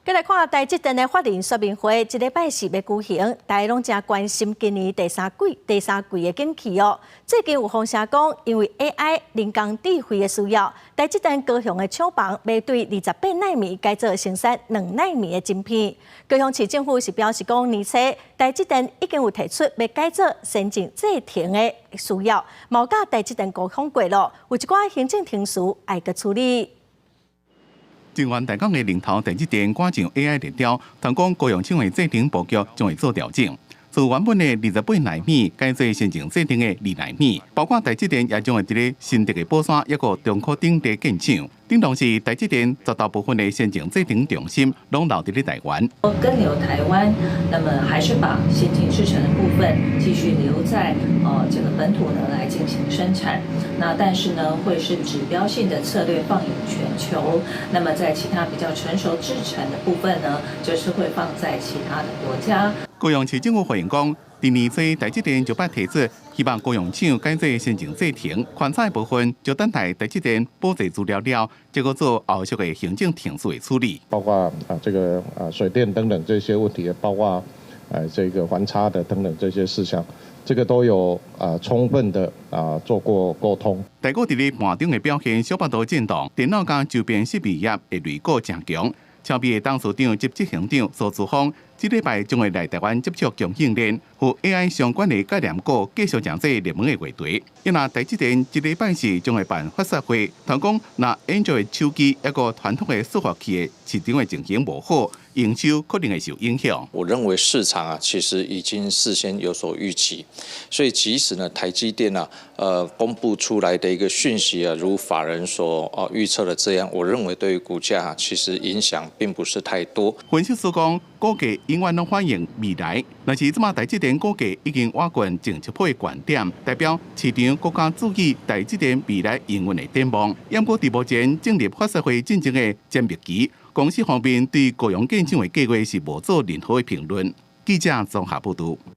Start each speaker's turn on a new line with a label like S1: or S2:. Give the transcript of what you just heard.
S1: 繼來看台積電的法人說明會，這禮拜四欲舉行，大家攏誠關心今年第三季的景氣哦。最近有風聲講，因為 AI 人工智慧的需要，台積電高雄的廠房欲對28納米改做生產2納米的晶片。高雄市政府是表示講，年初台積電已經有提出欲改做先進製程的需要，嘛佮台積電溝通過囉，有一寡行政程序愛閣處理。
S2: 支援台港的龍頭台積電趕上 AI 熱潮，傳講高雄廠的製程布局將會做調整。自原本的28納米改做先進製程的2納米，包括台積電也將會佇咧新竹的寶山抑閣中科等地建廠。頂同時，台積電絕大部分的先進製程中心攏留佇咧台灣。
S3: 根留台灣，那麼還是把先進製程的部分繼續留在這個本土呢來進行生產。那但是呢，會是指標性的策略放眼全球。那麼在其他比較成熟製程的部分呢，就是會放在其他的國家。
S2: 高雄市政府回應講，佇年初台積電就捌提出，希望高雄廠改做先進製程，寬產的部分就等待台積電補齊資料了，才閣做後續的行政程序的處理。
S4: 包括這個水電等等這些問題，包括這個環差的等等這些事項，這個都有充分的做過溝通。
S2: 台股佇咧盤中的表現小幅度震盪，電腦佮周邊設備業的類股誠強。超微的董事長及執行長蘇姿豐，這禮拜將會來台灣接觸供應鏈和 AI 相關的概念股，繼續成做熱門的話題。因為台積電這禮拜四將會辦法說會，傳講若 Android 手機抑閣傳統的伺服器的市場的情形無好，營收可能會受影響。
S5: 我認為市場啊，其實已經事先有所預期，所以即使呢台積電啊，公布出來的一個訊息啊，如法人所預測的這樣，我認為對於股價其實影響並不是太多。
S2: 分析師講，股價永遠攏反映未來，但是這馬台積電股價已經倚近前一波的高點，代表市場閣較注意台積電未來營運的展望。毋過佇目前進入法說會進前的偵密期，公司方面對高雄建廠的計劃是無做任何的評論。記者綜合報導。